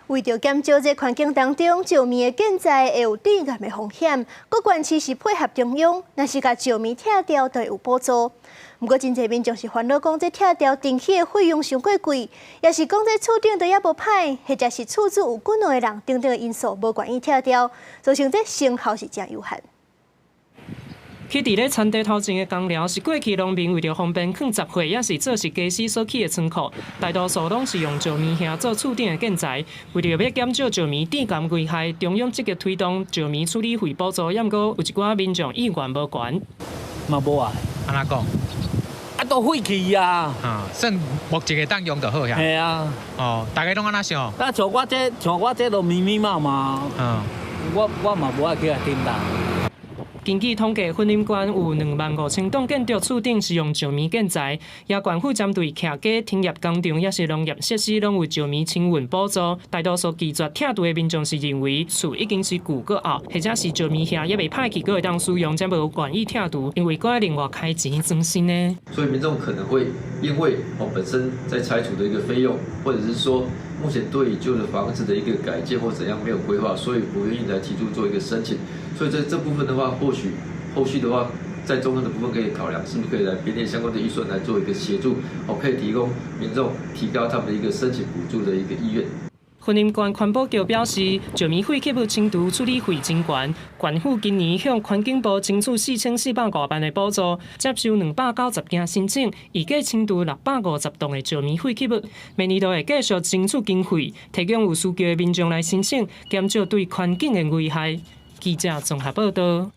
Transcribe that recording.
為著減少這環境當中石棉的建材會有致癌的風險，各縣市是配合中央，若是共石棉拆掉，就會有補助。毋過真濟民眾是煩惱講，這拆掉重起的費用傷過貴，抑是講這厝頂都猶無歹，或者是厝主有幾兩个人等等的因素，無願意拆掉，造成這成效是誠有限。徛佇咧田地頭前的工寮是過去農民為著方便囥雜貨，抑是做是家私所起的倉庫。大多數攏是用石棉瓦做厝頂的建材。為著欲減少石棉致癌危害，中央積極推動石棉處理費補助，猶毋過有一寡民眾意願無懸。嘛無愛。按怎講？啊，都廢去啊！啊，算目前會當用就好呀。係啊。哦，大家攏按怎想？啊，像我這都密密麻麻。我嘛無愛去共震動。根據統計，雲林縣有25,000棟建築厝頂是用石棉建材，也縣府針對徛家、停業工廠，抑是農業設施，攏有石棉清運補助。大多數拒絕拆除的民眾是認為厝已經是舊閣漚，或者是石棉瓦猶未歹去，閣會當使用，才無願意拆除，因為閣愛另外開錢裝新的。所以民眾可能會因為哦本身在拆除的一個費用，或者是說目前對於舊的房子的一個改建或怎樣沒有規劃，所以不願意來提出做一個申請。所以在這部分的話，或許後續的話，在中央的部分可以考量，是不是可以來編列相關的預算來做一個協助，哦，可以提供民眾提高他們的一個申請補助的一個意願。雲林縣環保局表示，石棉廢棄物清除處理費真懸，縣府今年向環境部爭取4400外萬的補助，接受290件申請，預計清除650棟的石棉廢棄物。明年度會繼續爭取經費，提供有需求的民眾來申請，減少對環境的危害。記者綜合報道。